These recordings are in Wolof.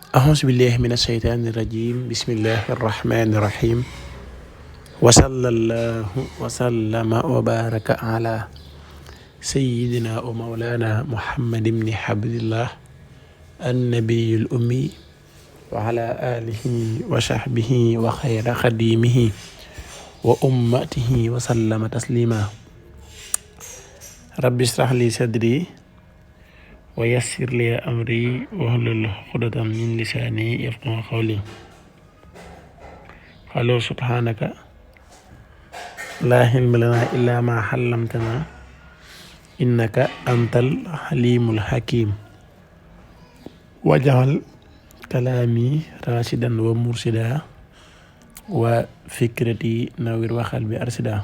أعوذ بالله من الشيطان الرجيم بسم الله الرحمن الرحيم وصلى الله وسلم وبارك على سيدنا ومولانا محمد بن عبد الله النبي الأمي وعلى آله وصحبه وخير خديمه وأمته وسلم تسليما رب اشرح لي صدري ويسر لي أمري واحلل عقدة من لساني يفقهوا قولي قالوا سبحانك لا علم لنا إلا ما علمتنا إنك أنت الحليم الحكيم واجعل كلامي راشدا ومرشدا وفكرتي نوير وقلبي أرشدا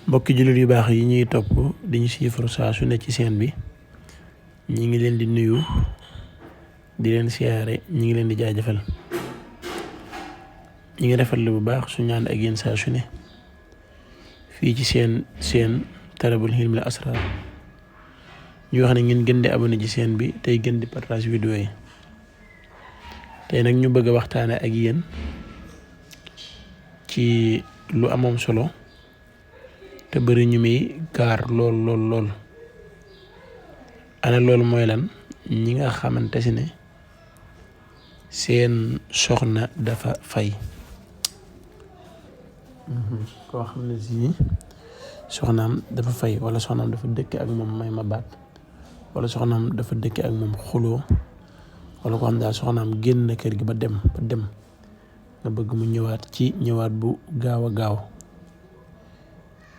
mbokki jullit yu baax yi ñuy topp di ñu siifar saa su ne ci seen bi ñi ngi leen di nuyu di leen siyaare ñi ngi leen di jaajëfal ñi ngi rafetlu bu baax su ñaan ak yéen saa su ne fii ci seen Talabul Hilmil Asrar ñu wax ne ngeen gën di abonné ci seen bi tey gën di partage vidéo yi tey nag ñu bëgg a waxtaane ak yéen ci lu amoon solo te bëri ñu muy gaar lool ana loolu mooy lan ñi nga xamante si ne seen soxna dafa fay koo xam ne si soxnaam dafa fay wala soxnaam dafa dëkk ak moom may ma baat wala soxnaam dafa dëkk ak moom xuloo wala ko xam daal soxnaam génn kër gi ba dem nga bëgg mu ñëwaat bu gaaw a gaaw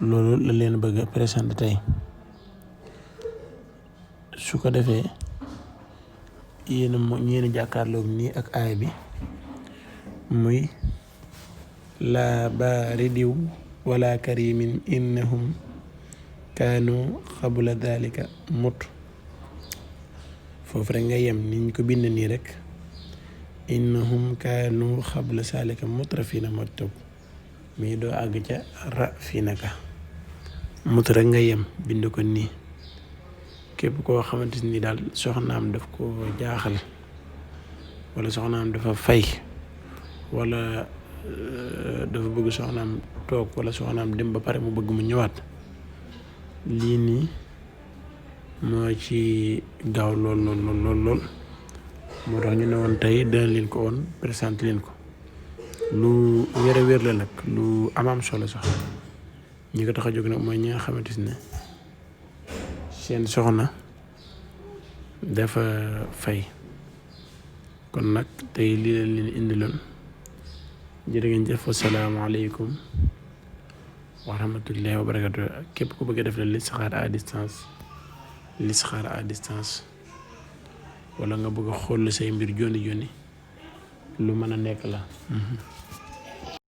loolu la leen bëgg a présenté tey su ko defee yéen jàkkaarloog nii ak aay bi muy laa baaridiw wala karimin innahum kaanu xabla dalika mut foofu rek nga yem niñ ko bind nii rek innahum kaanu xabla salika mutrafina mottob mii doo àgg ca ra fii naka mut rek nga yem bind ko nii képp koo xamante ni daal soxnaam daf ko jaaxal wala soxnaam dafa fay wala dafa bëgg soxnaam toog wala soxnaam dem ba pare mu bëgg mu ñëwaat lii nii moo ci gaaw lool moo tax ñu ne woon tey dana leen ko woon présenté leen ko lu wér a wér la nag lu am solo sax ñi ko tax a jóg nag mooy ñi nga xamante ne seen soxna dafa fay kon nag tey lii leen indiloon jërë ngeen jëf asalaamaaleykum wa rahmatullahi wa barakatu képp ku bëgg a def la listixaar à distance wala nga bëgg a xool say mbir joni lu mën a nekk la